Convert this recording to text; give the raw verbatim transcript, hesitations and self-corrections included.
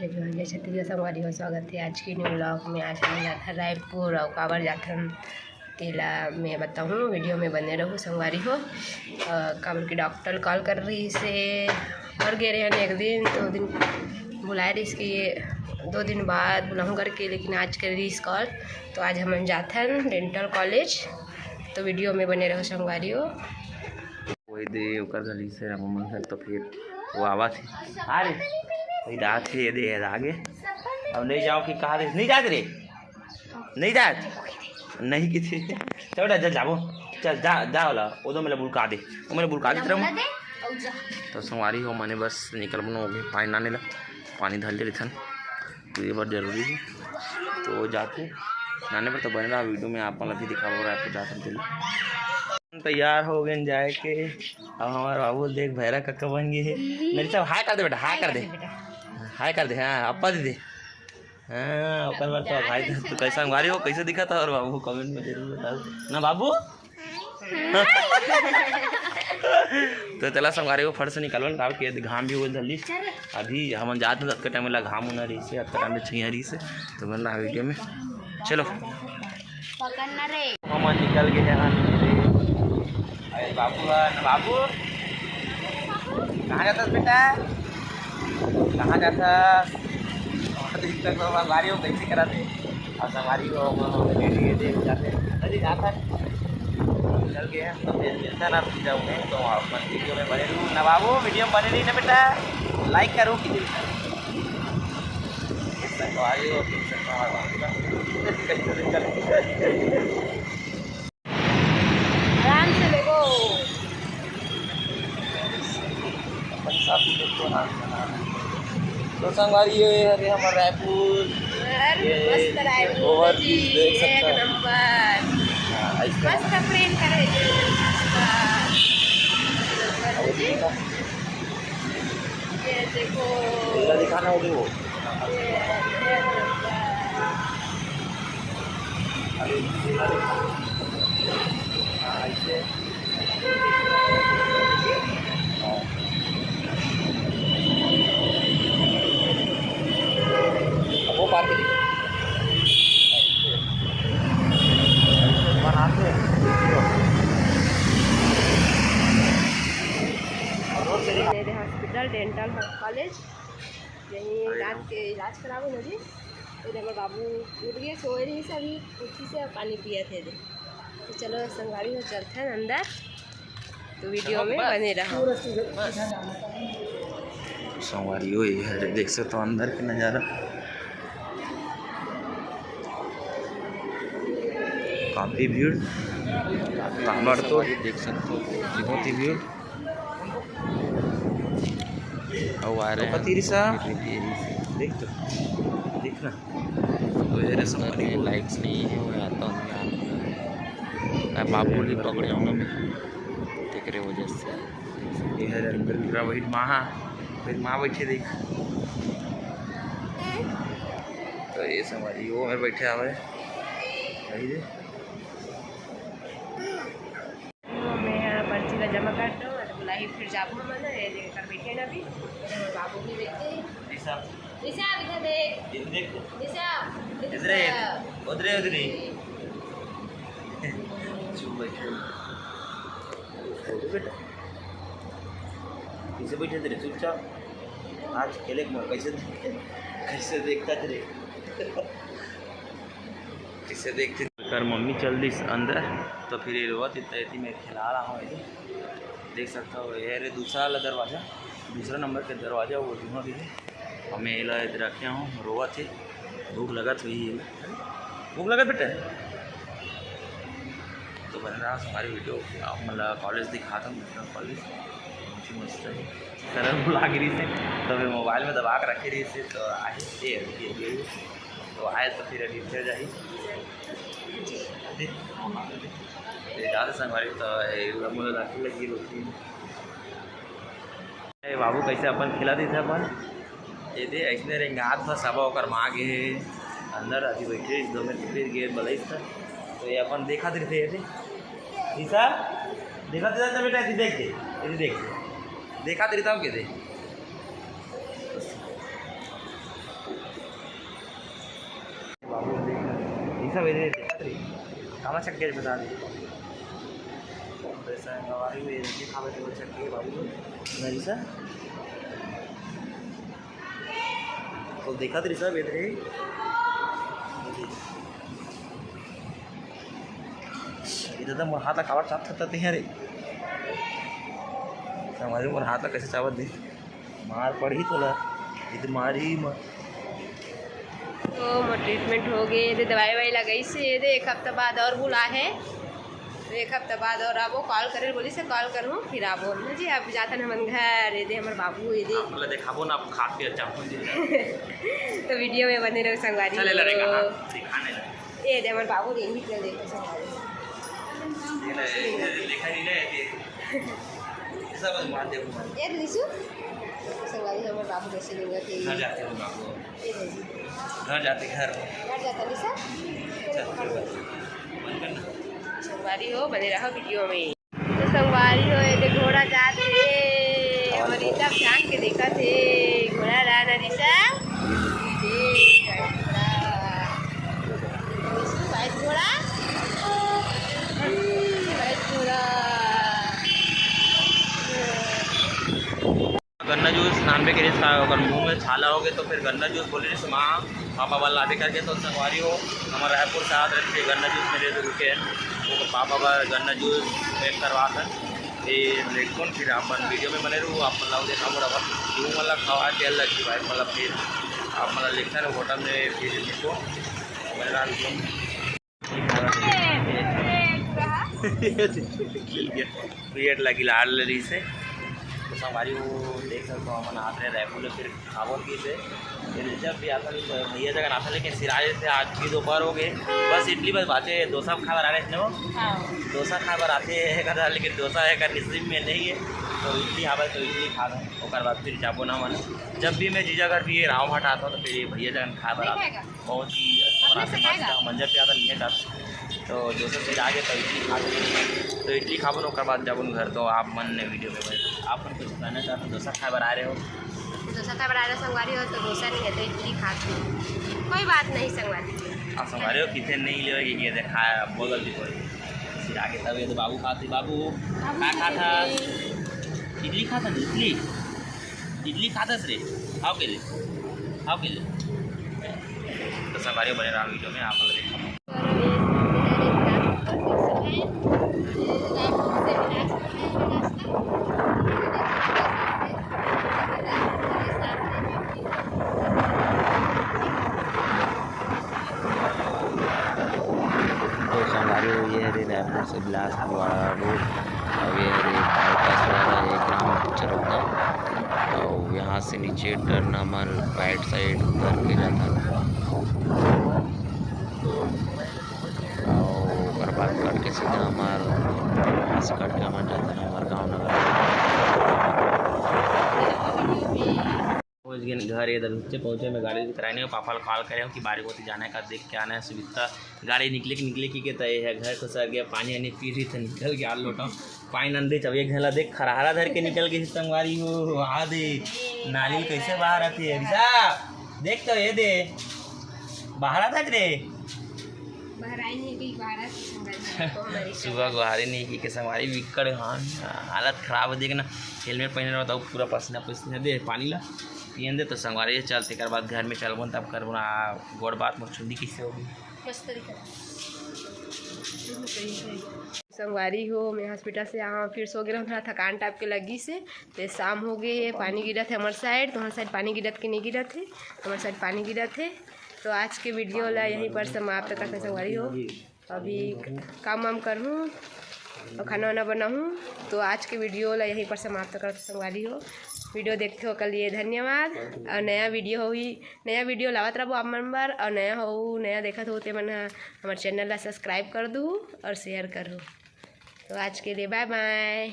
जय छत्तीसगढ़ संगवारी हो, स्वागत है आज की न्यू व्लॉग में। आज हम जाथन रायपुर और काबर जाथन तेला मैं बताहूँ, वीडियो में बने रहू संगवारी हो। अ, काबर की डॉक्टर कॉल कर रही से और गे रहे एक दिन, दो दिन बुलाए रहिस कि दो दिन बाद बुलाहूँ करके, लेकिन आज कर रहिस कॉल। तो आज हमन जाथन डेंटल कॉलेज, तो वीडियो में बने रहू संगवारी हो। वही दे ओकर गली से रमन मन घर, तो फिर वो आवा थे। हाँ रे, वही रात है, ये दे आगे। अब नहीं जाओ कि कहा दे, नहीं जात रे, नहीं जात, नहीं किथे। चल बेटा, चल जाबो, चल जा, जा वाला, वो तो मेला बुड़का दे, वो मेला बुड़का दे तेरा मुंह। तो संगवारी हो, मने बस निकल बनो, अभी पानी नाने ला, पानी धर ले रिथन, तो ये बार जरूरी है। तो जाते नाने पर तो बने रहा वीडियो में, आप मन ला भी दिखाबो रहा, तो जाते चलो। तैयार हो गए जाए के। अब हमारे बाबू देख भैरा कक्का बन गए है। मेरी सब हाय कर दे बेटा, हाय कर दे, हाय कर दे, हाँ अप्पा दे दे। हाँ ओकर बाद तो भाई तू कैसा संगवारी हो, कैसे दिखा था और बाबू कमेंट में जरूर बताओ ना बाबू। तो चला संगवारी हो फट से निकलवन, काबर कि घाम भी होल जल्दी। अभी हमन जात हन, अतका टाइम ला घाम होना रही से, अतका टाइम ले छइया रही से, तो बन रहा वीडियो में। चलो। पकड़ना रे। हमन निकल गए हैं। अरे बाबू है ना बाबू, कहाँ जाता बेटा, कहाँ जाता? और देख तक तो संगवारी हो कैसे करा थे, और संगवारी हो हम रेडी है, देख जाते हैं, अरे जाता है। चल गए हैं, तो फिर मिलता ना, सीधा उन्हें तो अपन वीडियो में बने रहू ना बाबू, वीडियो में बने रही ना बेटा, लाइक करो कि नहीं? संगवारी हो, संगवारी हो। आराम से लेगो। अपन साथ में देखो ना। तो संगवारी ये हरे हमर रायपुर। अरे ये मस्त रायपुर जी, overview देख सकते एक हो। नंबर। हाँ, ऐसे मस्त प्रिंट करे जी, मस्त। अब जी। देखा। ये देखो। इधर दिखाना हो देखो। ये, ये एक नंबर। अरे, इधर दिखा। हाँ, ऐसे। अब वो पार करिए। बनाते हैं। रोड से निकाल। मेरे हॉस्पिटल डेंटल कॉलेज, यहीं अरे दांत हम के इलाज करावे ना जी। तो हमर बाबू उठ गए, सोए रही से, अभी उठी से पानी पिया थे दे। तो चलो संगवारी हो, चलते हैं अंदर, तो वीडियो में बने रहो। संगवारी हो, ये है, देख सकते हो अंदर के नज़ारा, काफ़ी भीड़, काफ़ी भीड़, तो देख सकते हो बहुत ही भीड़। अउ आ रहे हैं। पति रिसा। देख तो, देख ना। तो ये रे संगवारी हो। लाइट्स नहीं है, वो आता हूँ मैं आपका। मैं बाबू नहीं पकड़े हूँ मैं, तेकरे वजह से। ये है अंदर मेरा वही माँ, वही माँ बैठे देख। तो ये संगवारी हो, वो मेरे बैठे आवे। वही दे। मैं यहाँ पर्ची ला जमा कर दो, तो बोला ही फिर जाबो हमन, ये जगह कर बैठे ना अभी, तो बाबू भी बैठे। जी साहब। जी साहब, इधर देख। इधर देख। जी साहब, इधर इधर है, साहब। उधर है, उधर है। चुप बैठे। बैठो बेटा। कैसे बैठे तेरे चुपचाप? आज खेले के मन कैसे, कैसे देखता तेरे? इसे देखते कर मम्मी चल दिस अंदर, तो फिर ये रोवत इतना एती मैं खिला रहा हूँ इसे। देख सकता हो, ये रे दूसरा वाला दरवाज़ा, दूसरा नंबर के दरवाज़ा वो जुआ भी है। और मैं एला इधर रखे हूँ, रोवत है, भूख लगत हुई है। भूख लगत बेटा? तो बने रहा हमारी वीडियो, आप मतलब कॉलेज दिखाता हूँ, दूसरा कॉलेज बहुत ही मस्त है। सरल बुला के रही से, तो फिर मोबाइल में दबा के रखे रही से, तो आए ये, ये, ये। तो आए तो फिर अभी फिर जाही। ये जाते संगवारी तो ये लम्बो राखी लगी रोटी। ए बाबू कैसे अपन खिला देथे अपन। ये दे ऐसने रेंगात था सब ओकर माँ गे हे अंदर अभी बैठे इस दो में फिर गे बलैस था। तो ये अपन देखा देथे ये दे। ईसा देखा देथे बेटा, ये देख दे, ये देख दे। देखा देता हूँ के दे। सब इधर देखत रही, कामा चक्के बता दे। पैसा गवारी में इधर खावे तो चक्के बाबू, नहीं सर। तो देखत रही सब इधर ही। इधर तो मोर हाथ ला काबर चाप थता ते रे। समझ मोर हाथ ला कैसे चावत दे। मार पड़ही तोला, ये तो मारही म। तो मोर ट्रीटमेंट हो गए, ये दे दवाई वाई लगाई से, ये दे एक हफ्ता बाद और बुला है। तो एक हफ्ता बाद और आबो, कॉल करे बोली से, कॉल करूँ फिर आबो ना जी। अब जाथन हमन घर, ये दे हमर बाबू, ये दे। आप मतलब देखाबो ना, आप खा के अच्छा हो जी। तो वीडियो में बने रहो संगवारी चले हो। लड़ेगा, हाँ, दिखाने लगे। ये दे हमर बाबू, ये भी चल देखो संगवारी। ये ले, ये देखा नहीं ना, ये सब मान दे, मान। ये दे दिसू, संगवारी हमर बाबू कैसे लेंगे थे। घर जाते हो बाबू। ये दे जी। घर जाते, घर। घर जाता नहीं सर। चल, चल, बंद करना। संगवारी हो, बने रहो वीडियो में। तो संगवारी हो, ये दे घोड़ा जात हे। हमर इधर ध्यान के देखत हे। घोड़ा रहा ना ऋषभ? ये घोड़ा। ऋषभ, भाई घोड़ा। भाई घोड़ा। गन्ना जूस नानबे के रहिस, का ओकर मुंह में छाला हो गए, तो फिर गन्ना जूस बोले रहिस माँ, पापा वाला लाबे करके। तो संगवारी हो, हमर रायपुर से आत रहिथे गन्ना जूस में दे रुके, वो पापा बर गन्ना जूस पैक करवात हन। ये लेटकोन फिर अपन वीडियो में बने रहू, आप मन ला देखा मोर अपन मुंह वाला खवा के अलग की भाई, मतलब फिर आप मन ला लेटना होटल में फिर देखो, बने रहा वीडियो में। पीरियड लगी लाड़ ले रही से। तो संगवारी हो देख सकते हो, हमन आत रहे रायपुर ले, फिर खावन की से, फिर जब भी आता है तो भैया जगह आता, लेकिन सिराज से आज की दोपहर हो गए, बस इडली बस बाचे, डोसा खाए बर आ रहे थे वो। हाँ। डोसा खाए बर आते हैं कदा, लेकिन डोसा है का नसीब में नहीं है, तो इडली आवे तो इडली खा लें, ओकर बाद फिर जाबो ना मन। जब भी मैं जीजा घर भी राव भाट आता हूँ तो फिर ये भैया जगह खाए बर नहीं आता। खाएगा? बहुत ही अच्छा बनाते, मस्त मंजर प्यादा नहीं है जाता। तो डोसा से आगे तो इडली खा, तो इडली खाबो न, ओकर बाद जाबो न घर। तो आप मन ने वीडियो में बने, आप मन कुछ कहना चाहते हो? डोसा खाए बर आ रहे हो? डोसा खाए बर आ रहे हो संगवारी हो, तो डोसा नहीं है तो इडली खा। कोई बात नहीं संगवारी। आप संगवारी हो, किथे नहीं ले कि ये देखा है, बहुत गलती हो। फिर आगे तब ये तो बाबू खाते, बाबू बाबू का खाते खाता? हैं। इडली खाता, इडली। इडली खातस रे, खाओ के ले, खाओ के ले। तो संगवारी बने रहा वीडियो में, आप लोग देखो। तो संगवारी हो, ये हरे रायपुर से बिलासपुर वाला रोड, और ये हरे बाईपास वाला, ये ग्राम चरौदा, और यहाँ से नीचे टर्न हमर राइट साइड करके जाता, और ओकर बाद कट के सीधा हमार, यहाँ से कट के हमार जाता है हमार गाँव नगर। पहुँच गए घर, इधर नीचे पहुँचे, मैं गाड़ी उतराने हूँ, पापा ला कॉल करे हूँ कि बारी कोती जाना है का, देख के आना है सुविधा। गाड़ी निकले के निकले की के तय है, घर को सर गया, पानी आने पी रही था, निकल गया लोटा, पानी नंदी चब एक घला देख खरहरा धर के निकल गई संगवारी हो। हाँ दे, नाली कैसे बाहर आती है रिसा, देख तो ये दे, बाहर आता रे। बहराई नहीं गई, बाहर आती संगवारी हो, तो हमारी सुबह गुहारे नहीं की के संगवारी विकड़, हाँ, हालत खराब है, देखना हेलमेट पहने रहो तो पूरा पसीना पसीना दे, पानी ला पियन दे। तो संगवारी चल, तेकर बाद घर में चलबो न, तब करबो ना गोड़ बात, मोर चुंदी किसे होगी। मस्त तरीका। संगवारी हो, मैं हॉस्पिटल से यहाँ फिर सो गए, थोड़ा थकान टाइप के लगी से, तो शाम हो गए है, पानी गिरत है हमारे साइड, तो हमारे साइड पानी गिरत के नहीं गिरत है, हमारे साइड पानी गिरत है। तो आज के वीडियो ला यहीं पर समाप्त करते हैं संगवारी हो। अभी काम वाम करहूँ और खाना वाना बनाहूँ। तो आज के वीडियो ला यहीं पर समाप्त करत संगवारी हो। वीडियो देखते हो के लिए धन्यवाद। और नया वीडियो होही, नया वीडियो लावत रहबो आप मन बर। और नया हो, नया देखत हो ते मन ह हमर चैनल ला सब्सक्राइब कर दू और शेयर करू। तो आज के लिए बाय बाय।